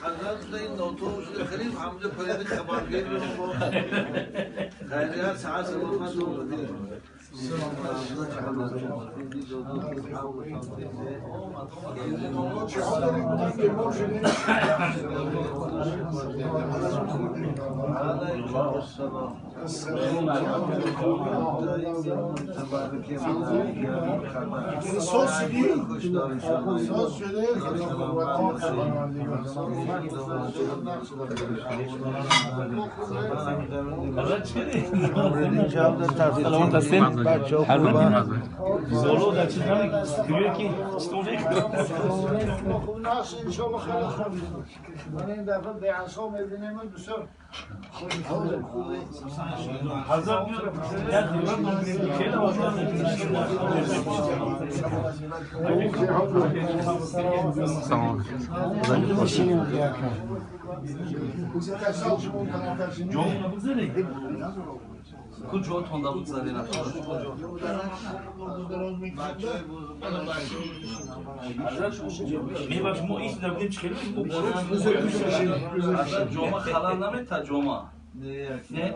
حضرت این نوتو شده خیلی همونجا پرید خبرگیر رو با خیریت ساعت سلامت رو بدید. من این دفعه به عصا میبینیم بسیار خوشحالم. خوبه کجا تونده بود زدین میبخش ما ایش نبودیم چه خیلی جمعه خلال نمید تا جمعه نه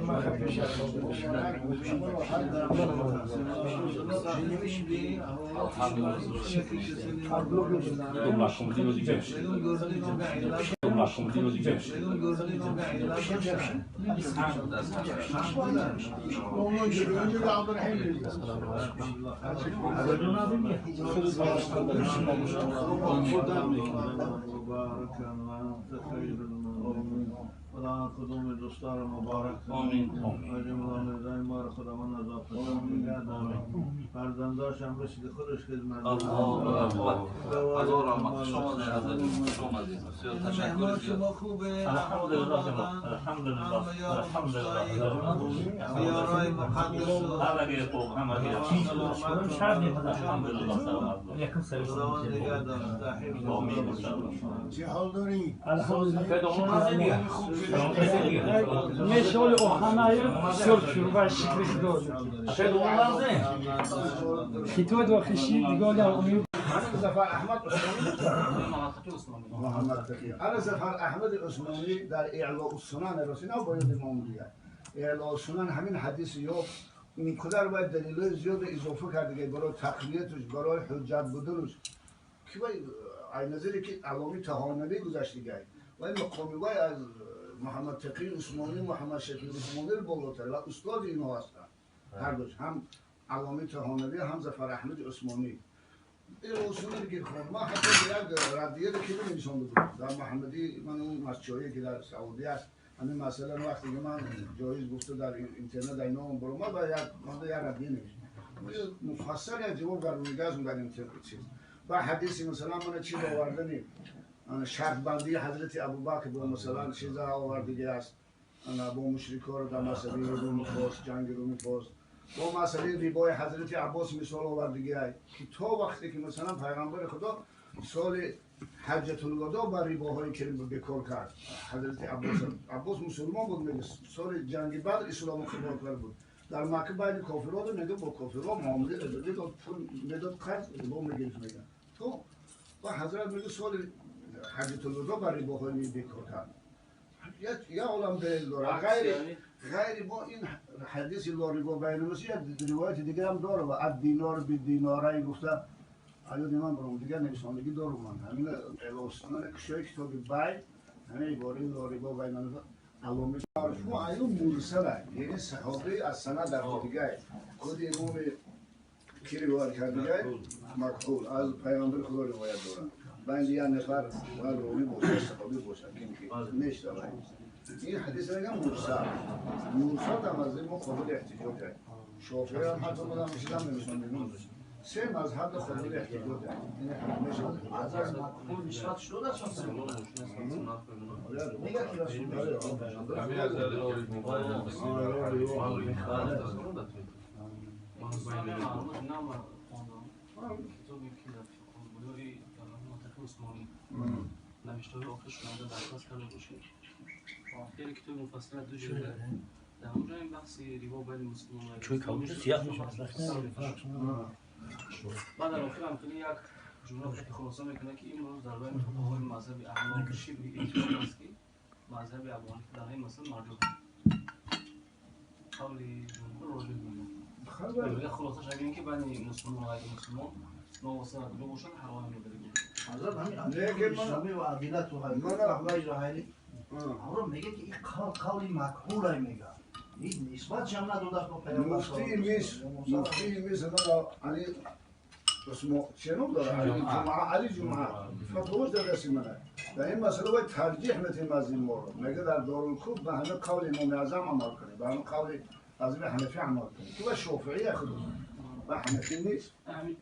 خدا کدوم دوستان مبارک آمین. آمین. ما را خداوند از آفت نگه فرزنداش هم مثل خودش خدمت. الله اکبر. هزار رحمت شما شما تشکر. شما خوبه؟ الحمدلله الحمدلله الحمدلله. زیارای مقدس همه خوب همه الحمدلله. خداوند نگه داره. آمین. چه حال داری؟ الحمدلله. Meşhur Ohanayı sör şükrü خطوات وخشي يقول لهم زفر احمد عثماني محمد تقی انا زفر احمد عثمانی در اعلاء السنن رسینا باید امام دیگه اعلاء السنن همین حدیث یاب اونقدر باید دلیل زیاد اضافه کرده که برای تقویتش برای حجت بودنش که باید نظری که علامی تهانوی گذشت دیگه و این مقامی وای از محمد تقی عثمانی محمد شفیع عثمانی بالاتر و استاد اینها هستند هر دوش هم علامی تهانوی هم زفر احمد عثمانی. این اصولی که خب ما حتی یک ردیه که نمی‌نویسم بود در محمدی من اون مسجدی که در سعودی است همین مثلا وقتی که من جایز گفته در اینترنت در نام برو ما با یک من یک ردیه نوشتم مفصل یک جواب گردونده در اینترنت چیز و حدیثی مثلا من چیز آوردنی شرط بندی حضرت ابوبکر با مثلا چیز آوردگی است با مشرکان رو در مسئله رومی فارس جنگ رومی فارس با مسئله ربای حضرت عباس مثال آوردگی که تا وقتی که مثلا پیغمبر خدا سال حجة الوداع بر رباهایی که بکار کرد حضرت عباس عباس مسلمان بود میگه سال جنگ بدر اسلام قبول کرد بود در مکه بین کافران میگه با کافران معامله داد پول میداد قرض ربا میگرفت میگه تو و حضرت میگه سال حجة الوداع بر رباهایی بکار کرد یه عالم دلیل داره غیر با این حدیث لا ربا بین الناس یک روایت دیگه هم داره و الدینار بالدینارین گفته ایاد من برام دیگه نویسندگی دارم من همین اعلام کشای کتاب بیع همین عباره لا ربا بین الناس علامه شما ایو مرسله یعنی صحابه از سند در دیگه خود امام کی روایت کرده دیگه مکحول از پیامبر خدا روایت داره بند یه نفر باید راوی باشه صحابی باشه که نشته این حدیث میگم مرسل مرسل هم از ما قابل احتجاج است شافعی هم حتی مدام چیزام نمی‌شون سه مذهب قابل احتجاج است این همیشه از مکحول نسبت شده اصلا میگه که رسول الله نوشته‌های آخرش اومده درخواست کرده باشه. خیلی کتاب مفصل دو جلده. در اونجا این بحث ریبا بین مسلمان و چون کابوس سیاه میشه. بعد در آخر هم خیلی یک جمله که خلاصه میکنه که امروز در بین فقهای مذهب احناف شبه اتفاق است که مذهب ابو حنیفه در این مسئله مرجوح، قول جمهور راجح میمونه. میگه خلاصش این که بین مسلمان و غیر مسلمان نواسه دو باشن حرام میبره. حضرت همین لیکن من- اسلامی و عدالت و من- غیره غیره همراه میگه که این قول قول مکحول میگه، این نسبت هم نداده است با پیامبر. مفتی میس، مفتی میس من علی اسمه چه نام داره، علی جمعه، علی جمعه فتوش در دست منه. در این مسئله باید ترجیح میتیم از این مورد. میگه در دارالکوف به همه قول امام اعظم عمل کنه، به همه قول از حنفی عمل کنه، تو شافعی خود به حنفی نیست. همین